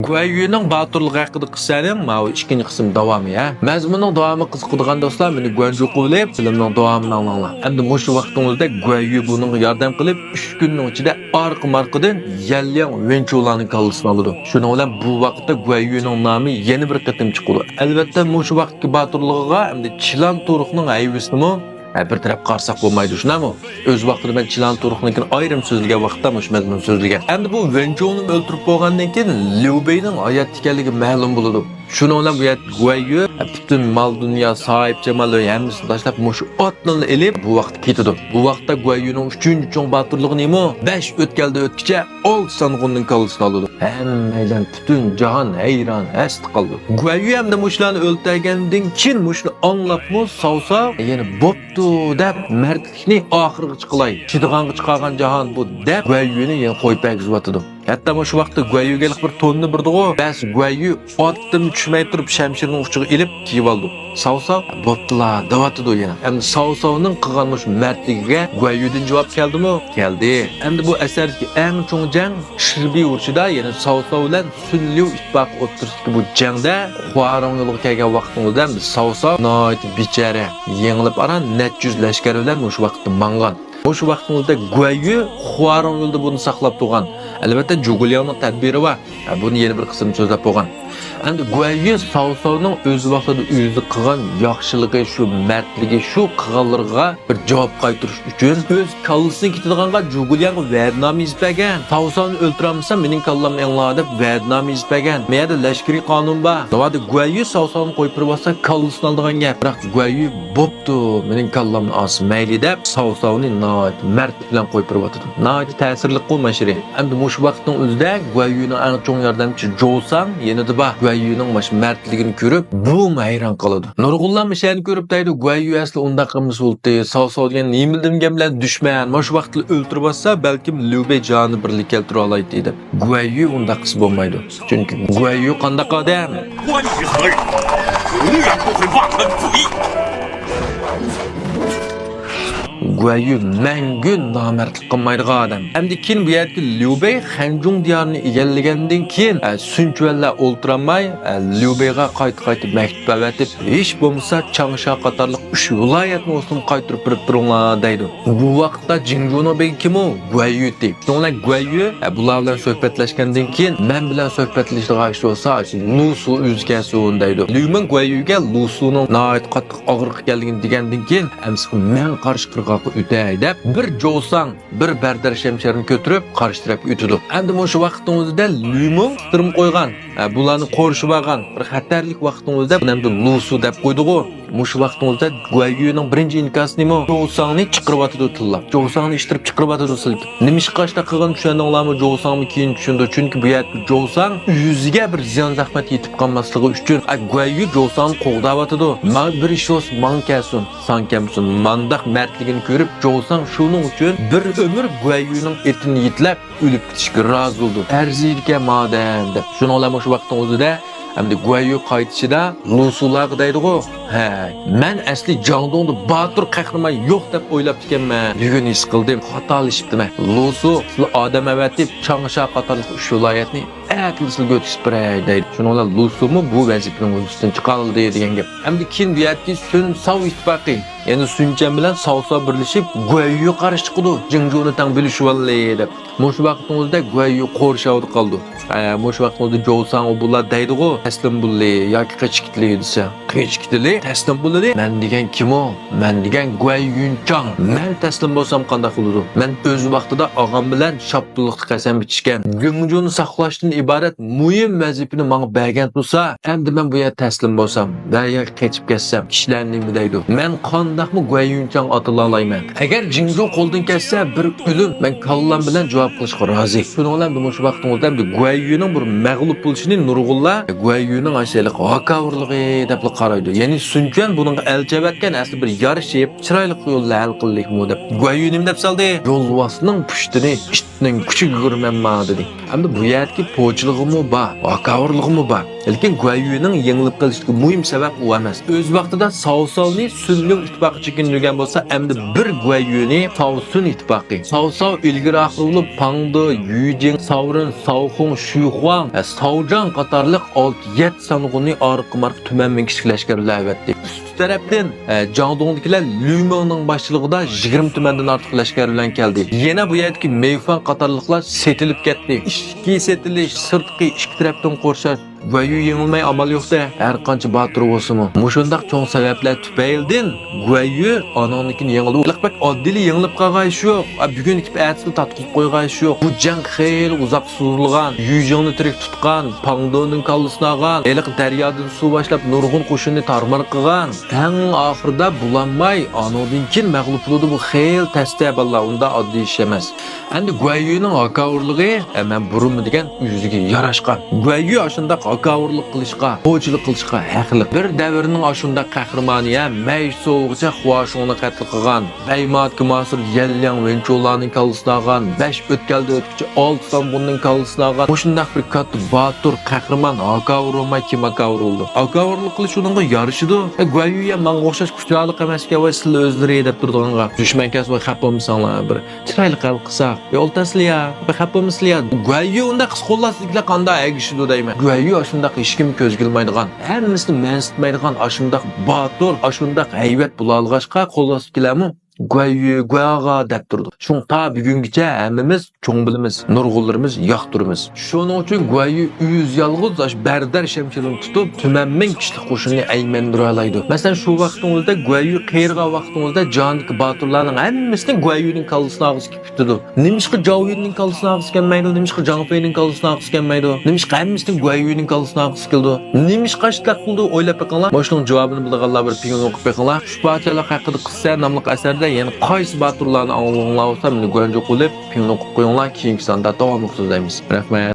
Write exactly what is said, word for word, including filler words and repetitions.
گۇەييۈنىڭ باتۇرلۇقى ھەققىدە قىسسەنىڭ ماۋۇ ئىككىنچى قىسىم داۋامى، ھە. مەزمۇننىڭ داۋامى قىزىقىدىغان دوستلار، مېنى گۇەنجۇ قىلىۋېلىپ، فىلىمنىڭ داۋامىنى ئاڭلاڭلار. ئەمدى مۇشۇ ۋاقتىڭىزدا گۇەييۈ بۇنىڭغا ياردەم قىلىپ، ئۈچ كۈننىڭ ئىچىدە ئارقىمۇ ئارقىدىن يەنلياڭ ۋېنچۇلارنىڭ كاللىسىنى ئالىدۇ. شۇنىڭ بىلەن بۇ ۋاقىتتا گۇەييۈنىڭ نامى يەنە بىر قېتىم چىقىدۇ. ئەلۋەتتە، مۇشۇ ۋاقىتتىكى باتۇرلۇقىغا ئەمدى چىلان تۇرۇقنىڭ ھەيۋىسىنىمۇ ھە، بىر تەرەپ قارىساق بولمايدۇ، شۇنداقمۇ؟ ئۆز ۋاقتىدا مەن چىلان تۇرۇقنىڭكىنى ئايرىم سۆزلىگەن ۋاقىتتا مۇشۇ مەزمۇن سۆزلىگەن. ئەمدى بۇ ۋېنچۇنى ئۆلتۈرۈپ بولغاندىن كېيىن، ليۇ بېينىڭ ھايات ئىكەنلىكى مەلۇم بولىدۇ. شۇنىڭ بىلەن بۇ يەردە گۇەييۈ، ھە، پۈتۈن مال-دۇنيا، ساھىبجامال ۋە ھەممىسىنى تاشلاپ، مۇشۇ ئاتلىرىنى ئېلىپ، بۇ ۋاقىتتا كېتىدۇ. بۇ ۋاقىتتا گۇەييۈنىڭ ئۈچىنچى چوڭ باتۇرلۇقى نېمە؟ بەش ئۆتكەلدە ئۆتكىچە ئالتە سانغۇننىڭ كاللىسىنى ئالىدۇ. ھەممەيلەن، پۈتۈن جاھان ھەيران، ھەستە قالىدۇ. گۇەييۈ ئەمدى مۇشۇلارنى ئۆلتۈرگەندىن كېيىن مۇشۇنى ئاڭلاپمۇ ساۋساۋ يەنە بوپتۇ دەپ مەردلىكنى ئاخىرغىچە قىلاي، چىدىغانغا چىقارغان جاھان بۇ دەپ گۇەييۈنى يەنە قويۇپ بەرگۈزۈۋاتىدۇ. ھەتتا مۇشۇ ۋاقىتتا گۇەييۈگە بىر توننى بېرىدىغۇ. بەس گۇەييۈ ئاتتىن چۈشمەي تۇرۇپ شەمشىرىنىڭ ئۇچىغا ئېلىپ كىيىۋالىدۇ. ساۋساۋ بوپتۇلا دەۋاتىدۇ يەنە. ئەمدى ساۋساۋنىڭ قىلغان مۇشۇ مەردلىكىگە گۇەييۈدىن جاۋاب كەلدىمۇ؟ كەلدى. ئەمدى بۇ ئەسەردىكى ئەڭ چوڭ جەڭ شىربى ئۇرۇشىدا يەنە ساۋساۋ بىلەن سۈنليۇ ئىتتىپاقى ئوتتۇرىسىدىكى بۇ جەڭدە خۇارۇڭ يولىغا كەلگەن ۋاقتىڭىزدا بىز ساۋساۋ ناھايىتى بىچارە، يېڭىلىپ ئاران نەچچە يۈز لەشكەر بىلەن مۇشۇ ۋاقىتتا ماڭغان. مۇشۇ ۋاقتىڭىزدا گۇەييۈ خۇارۇڭ يولىدا بۇنى ساقلاپ تۇرغان. ئەلۋەتتە، جۇگۇلياڭنىڭ تەدبىرى بار. ھە، بۇنى يەنە بىر قىسىم سۆزلەپ بولغان. ئەمدى گۇەييۈ ساۋساۋنىڭ ئۆز ۋاقتىدا ئۆزىگە قىلغان ياخشىلىقى، شۇ مەردلىكى، شۇ قىلغانلىرىغا بىر جاۋاب قايتۇرۇش ئۈچۈن ئۆز كاللىسىنى كېتىدىغانغا جۇگۇلياڭغا ۋەدىنامە يېزىپ بەرگەن. ساۋساۋنى ئۆلتۈرەلمىسەم، مېنىڭ كاللامنى ئېڭلا دەپ ۋەدىنامە يېزىپ بەرگەن. مەيەردە لەشكىرىي قانۇن بار. ناۋادا گۇەييۈ ساۋساۋنى قويۇپ بېرىۋاتسا، كاللىسىنى ئالىدىغان گەپ. بىراق گۇەييۈ بوپتۇ، مېنىڭ كاللامنى ئالسا مەيلى دەپ، ساۋساۋنى ناھايىتى مەردلىك بىلەن قويۇپ بېرىۋاتىدۇ. ناھايىتى تەسىرلىك بۇ مەشرى. ئەمدى مۇشۇ ۋاقىتنىڭ ئۆزىدە گۇەييۈنىڭ ئەڭ چوڭ ياردەمچى جوۋساڭ يېنىدا بار. گۇەييۈنىڭ مۇشۇ مەردلىكىنى كۆرۈپ، بۇمۇ ھەيران قالىدۇ. نۇرغۇنلار مۇشۇنى كۆرۈپ دەيدۇ، گۇەييۈ ئەسلى ئۇنداق ئەمەس بولدى. ساۋساۋ دېگەن نېمە دېگەن بىلەن دۈشمەن. مۇشۇ ۋاقىتلا ئۆلتۈرۈۋاتسا، بەلكىم ليۇ بېي جانىنى بىرلىككە كەلتۈرەلەيتتى دەپ. گۇەييۈ ئۇنداق قىلسا بولمايدۇ. چۈنكى گۇەييۈ قانداق ئادەم؟ گۇەييۈ مەڭگۈ نامەردلىك قىلمايدىغان ئادەم. ئەمدى كېيىن بۇ يەردىكى ليۇ بېي خەنجۇڭ دىيارىنى ئىگىلىگەندىن كېيىن، ئە، سۈنچۈەنلەر ئولتۇرالماي، ئە، ليۇ بېيغا قايتا-قايتا مەكتۇپ ئەۋەتىپ، ھېچ بولمىسا چاڭشا قاتارلىق ئۈچ ۋىلايەتنى بولسىمۇ قايتۇرۇپ بېرىپ تۇرۇڭلار دەيدۇ. بۇ ۋاقىتتا جىڭجۇنىڭ بېگى كىم ئۇ؟ گۇەييۈتى. شۇنىڭ بىلەن گۇەييۈ، ئە، بۇلار بىلەن سۆھبەتلەشكەندىن كېيىن، مەن بىلەن سۆھبەتلىشىدىغان ئىش بولسا، لۇسۇ ئۆزى كەلسۇن دەيدۇ. ليۇمىڭ گۇەييۈگە لۇسۇنىڭ ناھايىتى قاتتىق ئاغرىق ئىكەنلىكىنى دېگەندىن كېيىن، ئەمسە مەن قارشى قىرغاققا ئۆتەي دەپ، بىر جوۋساڭ، بىر بەردەر شەمشەرنى كۆتۈرۈپ قارشى تەرەپكە ئۆتىدۇ. ئەمدى مۇشۇ ۋاقىتنىڭ ئۆزىدە ليۇمىڭ قىستۇرما قويغان، ئە، بۇلارنى قورشىۋالغان بىر خەتەرلىك ۋاقىتنىڭ ئۆزىدە بۇنى ئەمدى لۇسۇ دەپ قويدىغۇ. مۇشۇ ۋاقىتنىڭ ئۆزىدە گۇەييۈنىڭ بىرىنچى ئىنكاسى نېمە؟ جوۋساڭنى چىقىرىۋاتىدۇ تىللاپ. جوۋساڭنى ئىشتىرىپ چىقىرىۋاتىدۇ سىلكىپ. نېمىشقا ئاشۇنداق قىلغىنىنى چۈشەندىڭلارمۇ؟ جوۋساڭمۇ كېيىن چۈشىنىدۇ. چۈنكى بۇ يەردە جوۋساڭ ئۆزىگە بىر زىيان زەخمەت يېتىپ قالماسلىقى ئۈچۈن، ئا، گۇەييۈ جوۋساڭنى قوغداۋاتىدۇ. ماڭا بىر ئىش بولسا ماڭا كەلسۇن، ساڭا كەلمىسۇن. مانداق مەردلىكىنى كۆرۈپ، جوۋساڭ شۇنىڭ ئۈچۈن بىر ئۆمۈر گۇەييۈنىڭ ئېتىنى يېتىلەپ، ئۆلۈپ كېتىشكە رازى بولدۇم. ئەرزىيدىكەن ماڭا ئادەم دەپ. شۇنىڭ بىلەن مۇشۇ ۋاقىتنىڭ ئۆزىدە ئەمدى گۇەييۈ قايتىشىدا لۇسۇلارغا دەيدىغۇ، ھە، مەن ئەسلى جاڭدۇڭدا باتۇر قەھرىمان يوق دەپ ئويلاپتىكەنمەن. بۈگۈن ھېس قىلدىم، خاتالىشىپتىمەن. لۇسۇ، سىلەر ئادەم ئەۋەتىپ، چاڭشا قاتارلىق ئۈچ ۋىلايەتنى ئەتىلا سىلەرگە ئۆتكۈزۈپ بېرەي دەيدۇ. شۇنىڭ بىلەن لۇسۇمۇ بۇ ۋەزىپىنىڭ ئۈستىدىن چىقالىدى دېگەن گەپ. ئەمدى كېيىن بۇ يەردىكى سۈن ساۋ ئىتتىپاقى، يەنى سۈنچەن بىلەن ساۋساۋ بىرلىشىپ گۇەييۈگە قارشى چىقىدۇ، جىڭجۇنى تەڭ بۆلۈشۈۋالدى دەپ. مۇشۇ ۋاقىتنىڭ ئۆزىدە گۇەييۈ قورشاۋدا قالىدۇ. ئە، مۇشۇ ۋاقىتنىڭ ئۆزىدە جوۋساڭ ئۇ بۇلار دەيدىغۇ، تەسلىم بولدى ياكى قېچىپ كېتىلى دېسە. قېچىپ كېتىلى، تەسلىم بولىلى. مەن دېگەن كىم ئۇ؟ مەن دېگەن گۇەييۈنچاڭ. مەن تەسلىم بولسام قانداق بولىدۇ؟ مەن ئۆز ۋاقتىدا ئاغام بىلەن شاپتۇللۇقتا قەسەم ئىچىشكەن، جىڭجۇنى ساقلاشتىن ئىبارەت مۇھىم ۋەزىپىنى ماڭا بەرگەن تۇرسا، ئەمدى مەن بۇ يەردە تەسلىم بولسام ۋە ياكى قېچىپ كەتسەم، كىشىلەر نېمە دەيدۇ؟ مەن قانداقمۇ گۇەييۈنچاڭ ئاتىلالايمەن؟ ئەگەر جىڭجۇ قولدىن كەتسە، بىر ئۆلۈم، مەن كاللام بىلەن جاۋاب قىلىشقا رازى. شۇنىڭ بىلەن مۇشۇ ۋاقتىڭىزدا ئەمدى گۇەييۈنىڭ بىر مەغلۇپ بولۇشىنى نۇرغۇنلار گۇەييۈنىڭ ئاشۇ ھېلىقى ھاكاۋۇرلۇقى دەپلا قارايدۇ. يەنى سۈنچۈەن بۇنىڭغا ئەلچى ئەۋەتكەن، ئەسلى بىر يارىشىپ، چىرايلىق يولدا ھەل قىلدۇقمۇ دەپ. گۇەييۈ نېمە دەپ سالدى؟ يولۋاسنىڭ پۇشتىنى ئىتنىڭ كۈچىگە كۆرمەمما دېدى. ئەمدى بۇ يەردىكى قوچىلىقىمۇ بار، ھاكاۋۇرلۇقىمۇ بار. لېكىن گۇەييۈنىڭ يېڭىلىپ قېلىشىدىكى مۇھىم سەۋەب ئۇ ئەمەس. ئۆز ۋاقتىدا ساۋساۋنى سۈنلۈڭ ئىتتىپاققا چېكىندۈرگەن بولسا، ئەمدى بىر گۇەييۈنى ساۋسۈن ئىتتىپاقى. ساۋساۋ ئىلگىرى ئاخىر بولۇپ، پاڭدې، يۈجىڭ، ساۋرېن، ساۋخۇڭ، شۈيخۇاڭ، ئە، ساۋجاڭ قاتارلىق ئالتە يەتتە سانغۇنى ئارقىمۇ ئارقا تۈمەن مىڭ كىشىلىك لەشكەر بىلەن ئەۋەتتى. ئۈستى تەرەپتىن، ئە، جاڭدۇڭدىكىلەر لۈمىڭنىڭ باشچىلىقىدا يىگىرمە تۈمەندىن ئارتۇق لەشكەر بىلەن كەلدى. يەنە بۇ يەردىكى مېيفاڭ قاتارلىقلار سېتىلىپ كەتتى. ئىچكى سېتىلىش، سىرتقى ئىككى تەرەپتىن قورشاش. گۇەييۈ يېڭىلماي ئامال يوق-دە، ھەر قانچە باتۇر بولسىمۇ. مۇشۇنداق چوڭ سەۋەبلەر تۈپەيلىدىن گۇەييۈ ئانىڭدىن كېيىن يېڭىلدى. بەك ئاددىيلا يېڭىلىپ قالغان ئىش يوق. ئا، بۈگۈن كېلىپ ئەتىسىلا تارتقۇزۇپ قويغان ئىش يوق. بۇ جەڭ خېلى ئۇزاققا سوزۇلغان. يۈجىڭنى تىرىك تۇتقان، پاڭدېنىڭ كاللىسىنى ئالغان، ھېلىقى دەريادىن سۇ باشلاپ نۇرغۇن قوشۇننى تارمار قىلغان. ئەڭ ئاخىرىدا بولالماي، ئانىڭدىن كېيىن مەغلۇپ بولىدۇ. بۇ خېلى تەستە بالىلار، ئۇنداق ئاددىي ئىش ئەمەس. ئەمدى گۇەييۈنىڭ ھاكاۋۇرلۇقى، ئە، مەن بۇرۇنمۇ دېگەن، ئۆزىگە ياراشقان. گۇەييۈ ئاشۇنداق ھاكاۋۇرلۇق قىلىشقا، قوچىلىق قىلىشقا ھەقلىق. بىر دەۋرنىڭ ئاشۇنداق قەھرىمانى ھە، مەيسوغىچە خۇاشۇڭنى قەتل قىلغان، بەيمادىكى ماسۇر يەنلياڭ ۋېنچۇلارنىڭ كاللىسىنى ئالغان، بەش ئۆتكەلدە ئۆتكۈچى ئالتە سانغۇننىڭ كاللىسىنى ئالغان، مۇشۇنداق بىر كاتتا باتۇر، قەھرىمان ھاكاۋۇر بولماي كىم ھاكاۋۇر بولىدۇ؟ ھاكاۋۇرلۇق قىلىش ئۇنىڭغا يارىشىدۇ. ئە، گۇەييۈ يا ماڭا ئوخشاش كۇچالىق ئەمەسكەن، ۋاي سىلەر ئۆزلىرى دەپ تۇرىدىغانغا. دۈشمەن كەلسە، ۋاي خەپ بولمىساڭلار، بىر چىرايلىق ھەل قىلساق. يا ئولتۇرسىلە يا، بىر خەپ بولمىسىلە يا. گۇەييۈ ئۇنداق قىز قوللاستىكىلەر قانداق ئەگىشىدۇ دەيمەن. گۇەييۈ ئاشۇنداق ھېچكىم كۆزگە ئىلمايدىغان، ھەممىسىنى مەنسىتمەيدىغان، ئاشۇنداق باتۇر، ئاشۇنداق ھەيۋەت بولالىغاچقا قوللاستىكىلەرمۇ گۇەييۈ، گۇەيغا دەپ تۇرىدۇ. شۇڭا تا بۈگۈنگىچە ھەممىمىز چوڭ بىلىمىز، نۇرغۇنلىرىمىز ياقتۇرىمىز. شۇنىڭ ئۈچۈن گۇەييۈ ئۆزى يالغۇز ئاشۇ بەردەر شەمشىرىنى تۇتۇپ، تۈمەن مىڭ كىشىلىك قوشۇننى ئەيمەندۈرەلەيدۇ. مەسىلەن، شۇ ۋاقىتنىڭ ئۆزىدە گۇەييۈ قېرىغان ۋاقىتنىڭ ئۆزىدە جاندىكى باتۇرلارنىڭ ھەممىسىنى گۇەييۈنىڭ كاللىسىنى ئالغۇسى كېلىپ كېتىدۇ. نېمىشقا جاۋيۈننىڭ كاللىسىنى ئالغۇسى كەلمەيدۇ؟ نېمىشقا جاڭفېينىڭ كاللىسىنى ئالغۇسى كەلمەيدۇ؟ نېمىشقا ھەممىسىنى گۇەييۈنىڭ كاللىسىنى ئالغۇسى كېلىدۇ؟ نېمىشقا ئاشۇنداق قىلىدۇ؟ ئويلاپ بېقىڭلار. مۇشۇنىڭ جاۋابىنى بىلىدىغانلار بىر پىڭنى ئوقۇپ بېقىڭلار. ئۈچ پادىشاھلار ھەققىدە قىسسە ناملىق ئەسەردە يەنە قايسى باتۇرلارنى ئاڭلىغۇڭلار بولسا، مېنى گۇەنجۇ قىلىپ پىڭنى ئوقۇپ قويۇڭلار. كېيىنكى ساندا داۋاملىق سۆزلەيمىز. رەھمەت.